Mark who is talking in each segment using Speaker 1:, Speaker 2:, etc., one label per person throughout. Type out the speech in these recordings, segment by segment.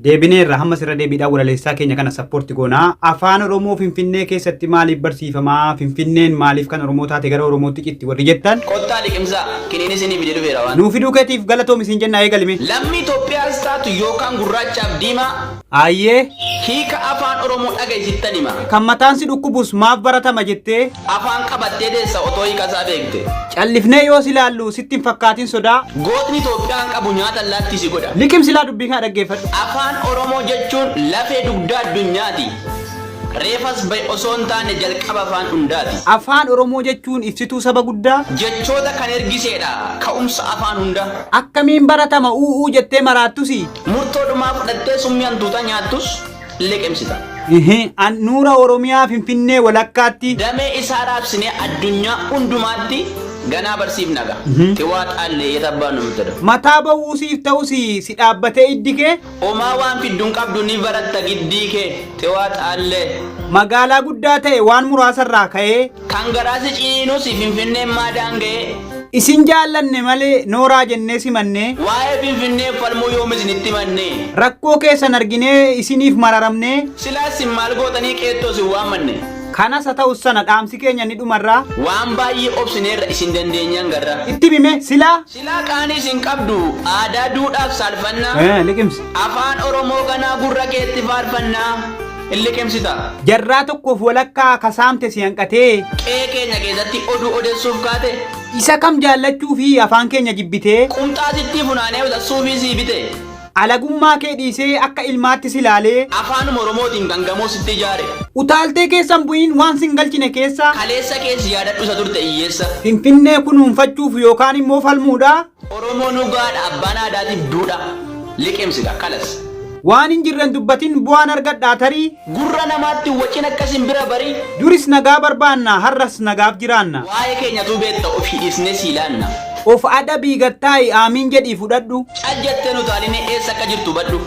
Speaker 1: Deebineerra hammas irra deebiidhaan walaleessaa keenya kana support goonaa. Afaan Oromoo Finfinnee keessatti maaliif barsiifamaa? Finfinneen maaliif kan Oromoo taate gara Oromootti citti warri jettan?
Speaker 2: Kottaa liqimsaa, kiniin isinii fidee dhufeera waan.
Speaker 1: Nuu fiduu keetiif galatoomi siin jenna eegalime.
Speaker 2: Lammii Itoophiyaas taatu yookaan gurraachaaf diimaa.
Speaker 1: Aayyee.
Speaker 2: Hiika afaan Oromoo dhaga'i sittan hima.
Speaker 1: Kan mataan si dhukkubus maaf baratama jettee.
Speaker 2: Afaan qabattee teessa otoo hiika isaa beekte.
Speaker 1: Callifnee yoo si laallu sitti hin fakkaatin sodaa.
Speaker 2: Gootni Itoophiyaan qabu nyaata allaattii si godha.
Speaker 1: Liqimsi laa dubbii kana dhaggeeffadhu.
Speaker 2: Afaan Oromoo jechuun lafee dugdaa addunyaati. Reefas bahe osoo hin taane jalqaba afaan hundaati.
Speaker 1: Afaan Oromoo jechuun ibsituu saba guddaa.
Speaker 2: Jechoota kan ergiseedha ka'umsa afaan hundaa.
Speaker 1: Akkamiin baratama u'uu jettee maraattusi.
Speaker 2: Murtoo dhumaa fudhattee summii hantuutaa nyaattus liqimsita.
Speaker 1: Handhuura Oromiyaa Finfinnee walakkaatti.
Speaker 2: Damee isaa raabsinee addunyaa hundumaatti ganaa barsiifna gaa. Xiwaaxaallee yeet abbaan nu mittada.
Speaker 1: Mataa bowwuu siif ta'us si dhaabbatee iddi kee.
Speaker 2: Omaa waan fiddu hin qabdu ni baratta giddii kee. Xiwaaxaallee.
Speaker 1: Magaalaa guddaa ta'e waan muraasarraa ka'ee.
Speaker 2: Kan garaa si ciniinus Finfinneen maa daanga'ee.
Speaker 1: Isin jaallanne malee nooraa jennee simannee.
Speaker 2: Waa'ee Finfinneef falmuu yoom isinitti himannee.
Speaker 1: Rakkoo keessan arginee isiniif mararamnee.
Speaker 2: Silaas isin maal gootanii qeettoo isin waammanne.
Speaker 1: Kanas haa ta'us sana dhaamsi keenya inni dhumarraa.
Speaker 2: Waan baay'ee obsineerra isin dandeenyaan garraa.
Speaker 1: Itti himi mee silaa.
Speaker 2: Silaa qaanii isin qabdu aadaa duudhaaf saalfannaa.
Speaker 1: Liqimsi.
Speaker 2: Afaan Oromoo ganaa gurra keetti faarfannaa. Hin liqimsita.
Speaker 1: Jarraa tokkoof walakkaa ka saamte si hanqatee.
Speaker 2: Qe'ee keenya keessatti oduu odeessuuf kaate.
Speaker 1: Isa kam jaallachuu fi afaan keenya jibbitee.
Speaker 2: Qumxaa sittii funaanee uta suufii sii bite.
Speaker 1: Alagummaa kee dhiisee akka ilmaatti si laalee.
Speaker 2: Afaanuma Oromootiin kan gamoo sitti ijaare.
Speaker 1: Utaaltee keessa hin bu'in waan sin galchine keessa.
Speaker 2: Kaleessa kees yaadadhu isa turte hiyyeessa.
Speaker 1: Finfinnee kunuunfachuuf yookaan immoo falmuudha.
Speaker 2: Oromoon dhugaadha abbaan aadaatiif duudha. Liqimsita kalas.
Speaker 1: Waan hin jirre hin dubbatin bu'aan argadhaa tarii.
Speaker 2: Gurra namaatti hin wacin akka simbira barii.
Speaker 1: Duris nagaa barbaanna har'as nagaaf jiraanna.
Speaker 2: Waa'ee keenya utuu beekta ofii dhiisnee sii laanna.
Speaker 1: Of adabii gad taa'i aamiin jedhii fudhadhu.
Speaker 2: Cal jettee hin utaalinee eessa akka jirtu hubadhu.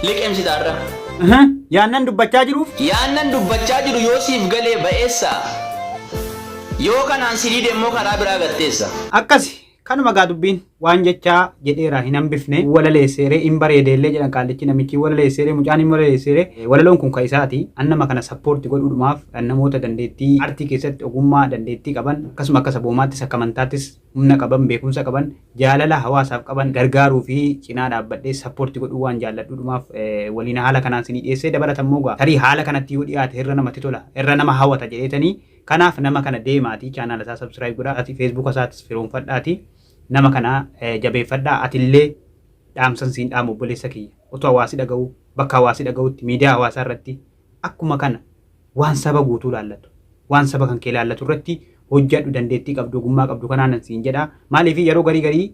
Speaker 2: Liqimsita har'a.
Speaker 1: Yaannan dubbachaa jiruuf.
Speaker 2: Yaannan dubbachaa jiru yoo siif galee ba'eessa. Yoo kanaan si dide immoo karaa biraa gad teessa.
Speaker 1: Akkasi Kanuma gaa dubbiin waan jechaa jedheera hin hambifne walaleesseere hin bareedeellee jedhan qaallichi namichi walaleesseere mucaan hin walaleesseere walaloon kun ka isaati an nama kana sappoorti godhuudhumaaf namoota dandeettii artii keessatti ogummaa dandeettii qaban akkasuma akka saboomaattis akka amantaattis humna qaban beekumsa qaban jaalala hawaasaaf qaban gargaaruu fi cinaa dhaabbadhee sappoorti godhuu waan jaalladhuudhumaaf waliin haala kanaan sinii dhiyeessee dabalata immoo gaa tarii haala kanatti yoo dhiyaate irra namatti tola irra nama hawata jedheetanii Kanaaf nama kana deemaatii chaanaala isaa subscribe godhaati Facebook isaatis firoomfadhaati nama kana jabeeffadhaa atillee dhaamsan siin dhaamu obboleessa kiyya otoo hawaasi dhaga'uu bakka hawaasi dhaga'utti miidiyaa hawaasaa irratti akkuma kana waan saba guutuu laallatu waan saba kan kee laallatu irratti hojjadhu dandeettii qabdu ogummaa qabdu kanaan siin jedha maaliif yeroo garii garii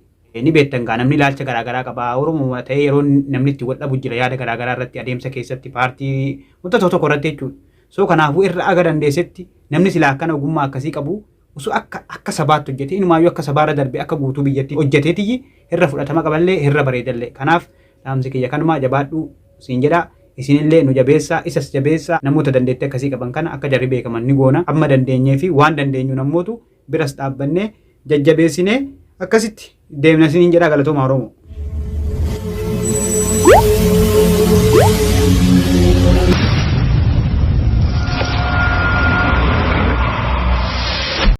Speaker 1: ni beektan gaa namni ilaalcha garaa garaa qaba Oromoo ta'ee yeroo namni itti wal dhabu jira yaada garaa garaa irratti adeemsa keessatti paartii wanta tokko tokko irratti jechuudha So kanaafuu irra aga dandeessetti namni silaa akkana ogummaa akkasii qabu osoo akka akka sabaatti hojjetee inumaayyuu akka sabaarra darbee akka guutuu biyyatti hojjeteetiyyi irra fudhatama qaballee irra bareedallee. Kanaaf dhaamsi kiyya kanumaa jabaadhu siin jedha. Isinillee nu jabeessaa isas jabeessaa namoota dandeettii akkasii qaban kana akka jarri beekaman ni goona. Amma dandeenyee fi waan dandeenyuun ammootu biras dhaabbannee jajjabeessinee akkasitti deemna isiniin jedha galatoomaa Oromoo.